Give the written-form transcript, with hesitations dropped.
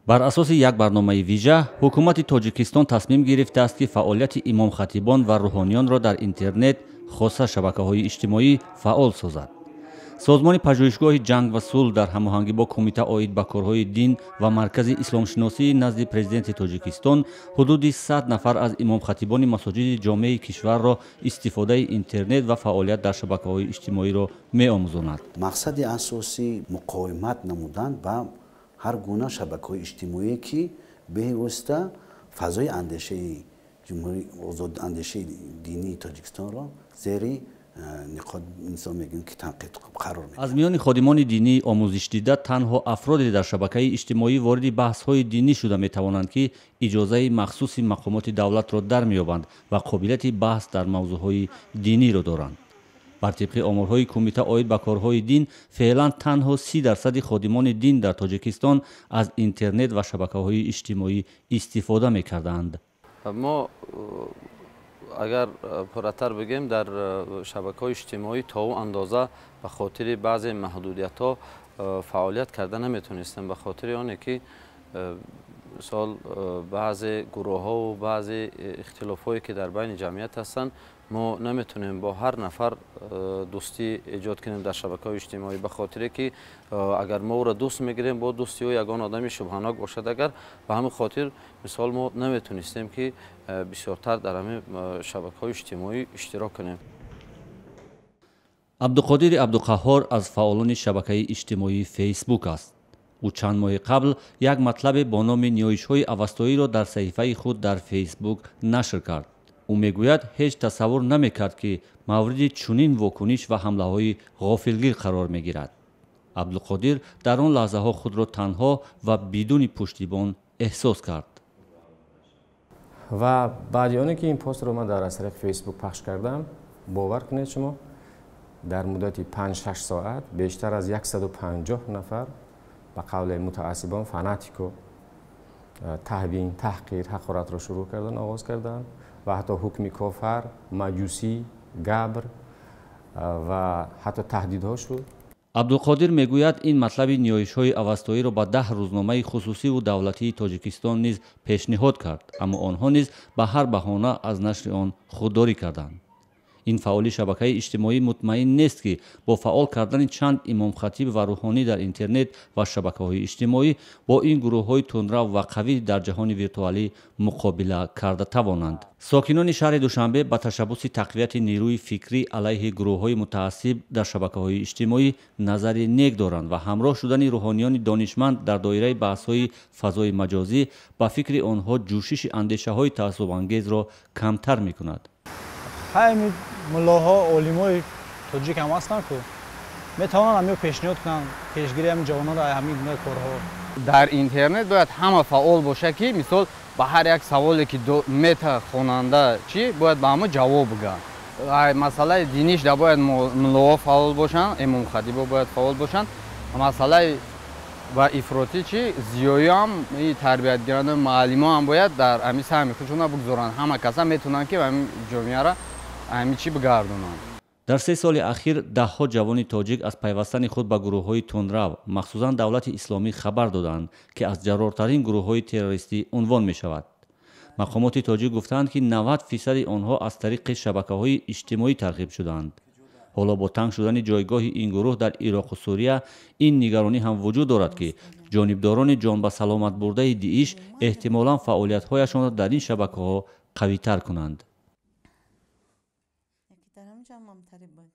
Бар асоси як барномаи вижа ҳукумати Тоҷикистон тасмим гирифтааст, ки фаъолияти имомхатибон ва рӯҳониёнро дар интернет, хоса шабакаҳои иҷтимоӣ, фаъол созад. Созмони пажӯҳишгоҳи ҷанг ва сулҳ дар ҳамоҳангӣ бо Кумита оид ба корҳои дин ва Маркази исломшиносии назди Президенти Тоҷикистон ҳудуди 100 нафар аз имомхатибони масоҷиди ҷомеаи кишварро истифодаи интернет ва фаъолият дар шабакаҳои иҷтимоиро меомӯзонад. Мақсади асосӣ муқовимат намудан ба ҳар гуна шабакаҳои иҷтимоие, ки бевосита фазои андешаи ҷумҳурии озод, андешаи динии Тоҷикистонро зери инсон мегӯем, ки танқид қарор медиҳад. Аз миёни ходимони динии омӯзишдида танҳо афроде дар шабакаи иҷтимоӣ вориди баҳсҳои динӣ шуда метавонанд, ки иҷозаи махсуси мақомоти давлатро дар меёбанд ва қобилияти баҳс дар мавзӯъҳои диниро доранд. Бар тибқи оморҳои Кумита оид ба корҳои дин, феълан танҳо 30% ходимони дин дар Тоҷикистон аз интернет ва шабакаҳои иҷтимоӣ истифода мекарданд. Мо агар пурратар бигем, дар шабакаҳои иҷтимоӣ то ӯ андоза ба хотири баъзе маҳдудиятҳо фаъолият карда наметонистем, ба хотири оне ки, мисол, баъзе гурӯҳҳову баъзе ихтилофҳое, ки дар байни ҷамъият ҳастанд, мо наметонем бо ҳар нафар дӯстӣ эҷод кунем дар шабакаҳои иҷтимоӣ, ба хотире ки агар мо ӯро дӯст мегирем, бо дӯсти ӯ ягон одами шубҳанок бошад. Агар ба ҳамин хотир, мисол, мо наметонистем, ки бисёртар дар ҳамин шабакаҳои иҷтимоӣ иштирок кунем. Абдуқодири Абдуқаҳҳор аз фаъолони шабакаи иҷтимоии Фейсбук аст. Ӯ чанд моҳи қабл як матлабе бо номи ниёишҳои авастоиро дар саҳифаи худ дар Фейсбук нашр кард. Ӯ мегӯяд, ҳеҷ тасаввур намекард, ки мавриди чунин вокуниш ва ҳамлаҳои ғофилгир қарор мегирад. Абдуқодир дар он лаҳзаҳо худро танҳо ва бидуни пуштибон эҳсос кард. Ва баъди оне ки ин постро ман дар аз тариқи Фейсбук пахш кардам, бовар кунед шумо, дар муддати 5-6 соат бештар аз 150 нафар ба қавли мутаассибон фанатико таҳвин, таҳқир, ҳақоратро шурӯъ кардан, оғоз карданд ва ҳатто ҳукми кофар, маҷусӣ, габр ва ҳатто таҳдидҳо шуд. Абдуқодир мегӯяд, ин матлаби ниёишҳои авастоиро ба 10 рӯзномаи хусусиву давлатии Тоҷикистон низ пешниҳод кард, аммо онҳо низ ба ҳар баҳона аз нашри он худдорӣ карданд. Ин фаъоли шабакаи иҷтимоӣ мутмаин нест, ки бо фаъол кардани чанд имомхатиб ва рӯҳонӣ дар интернет ва шабакаҳои иҷтимоӣ бо ин гурӯҳҳои тундрав ва қавӣ дар ҷаҳони виртуалӣ муқобила карда тавонанд. Сокинони шаҳри Душанбе ба ташаббуси тақвияти нерӯи фикрӣ алайҳи гурӯҳҳои мутаассиб дар шабакаҳои иҷтимоӣ назари нек доранд ва ҳамроҳ шудани рӯҳониёни донишманд дар доираи баҳсҳои фазои маҷозӣ, ба фикри онҳо, ҷӯшиши андешаҳои таассубангезро камтар мекунад. Ҳами муллоҳо, олимои тоҷик ҳам ҳастанд, ку метавонанд ҳамио пешниҳод кунанд, пешгирии ҳамин ҷавононро ҳамин гуна корҳо. Дар интернет бояд ҳама фаъол боша, ки, мисол, ба ҳар як саволе, ки мета хонанда чӣ бояд, ба ҳама ҷавоб бигӯяд. Масъалаи диниш да бояд муллоҳо фаъол бошанд, имомхатибо бояд фаъол бошанд. Масъалаи ва ифротӣ чӣ, зиёиам, тарбиятгиранда, муаллимо ҳам бояд дар ҳамин саҳми худшона бигузоранд. Ҳама каса метавонанд, ки ҳамин ҷомеаро ҳамин чӣ бигардонанд. Дар 3 соли ахир даҳҳо ҷавони тоҷик аз пайвастани худ ба гурӯҳҳои тундрав, махсусан Давлати Исломӣ, хабар доданд, ки аз ҷаррортарин гурӯҳҳои террористӣ унвон мешавад. Мақомоти тоҷик гуфтаанд, ки 90 фисади онҳо аз тариқи шабакаҳои иҷтимоӣ тарғиб шудаанд. Ҳоло бо танг шудани ҷойгоҳи ин гурӯҳ дар Ироқу Сурия ин нигаронӣ ҳам вуҷуд дорад, ки ҷонибдорони ҷонбасаломат бурдаи ДИИШ эҳтимолан фаъолиятҳояшонро дар ин шабакаҳо қавитар кунанд. Дар ҳамин ҷо мамтарӣ буд.